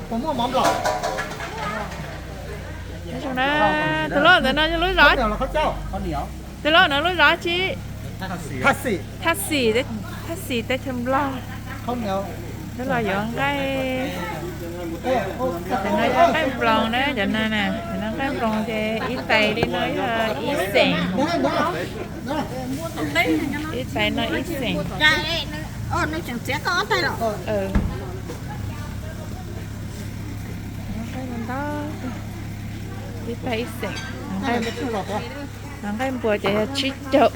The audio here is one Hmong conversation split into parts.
Tus loj ntawd no lub zos, tus loj no lub zos tsi? Thaj Xim, Thaj Xim teb chaws Nplog. Lub los yuav nqaij, cov no yog nqaij nploos na, cov no na, cov no nqaij nploos ces ib tais li no yog ib xeem, ib tais no ib xeem. Ib tais ib xeem. Nqaij npua ces yog tsib caug.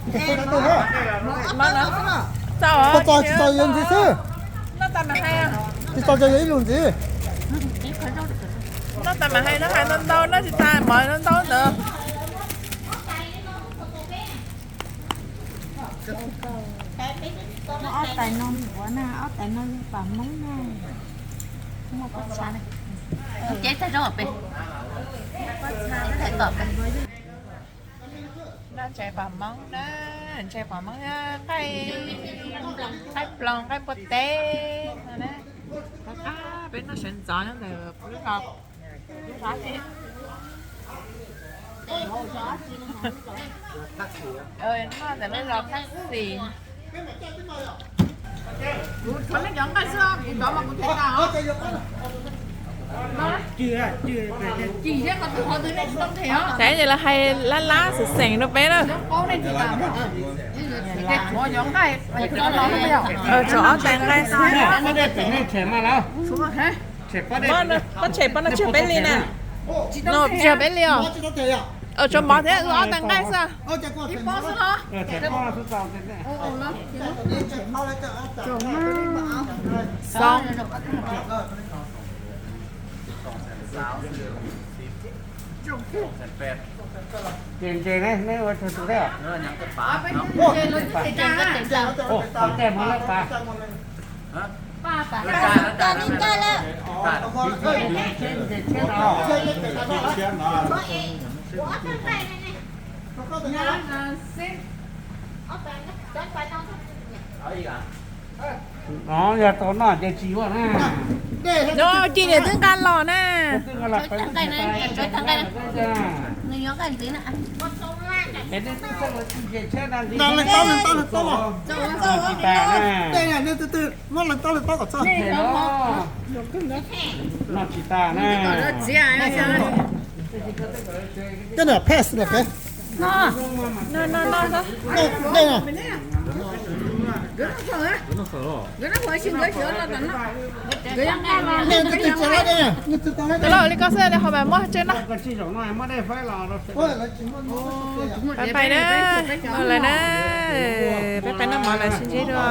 Tsis txaus, tsis txaus yuav ntxiv xwb. Tsis txaus ces yuav ib lus ntxiv. Noj tas mam hais, noj hais ntau ntau, noj tsis tas mov ntau ntau ntawd. Ob tais no npuav na, ob tais no yog pam Hmoob na. Muaj pob txha, ces tag zoo pem. Noj ntshai pom Hmoob na, ntshai pom Hmoob nqaij, nqaij nploos, nqaij npua teb no na. Qab qab peb noj sawv ntxov nyob ntawm lub zos, lub zos, noj ntawm lub zos Thaj Xim. Kuv tshuav nej cov nqaij xwb, kuv cov mas kuv cem tas os. Ces lawv hais lab lab xeem xeem rau peb na. Tshuav ob tais nqaij xwb. Pob tshem pob no tsis yog peb li na. No tsis yog peb li os. Tshuav mov thiab, wb ob tais nqaij xwb. Xoo. Ces ntses ne, neb ua tug tug thiab? Ntses muag lab pas. No yog tau noj ces tsis yuav na. No ci niam twb nqa los na. Twb nqa los peb. Nws yuav nqaij ntxiv na. Ces nej twb txawj ua tsis ntses tsheb na, ntxiv noj tsis tas na. Noj tsis tas na. Coj niam pes lawm peb. Tus loj li koj xwb li ho mas muab tseg noj. Pais pais na, lawm na, peb pais noj mov lawm sib ntsib dua.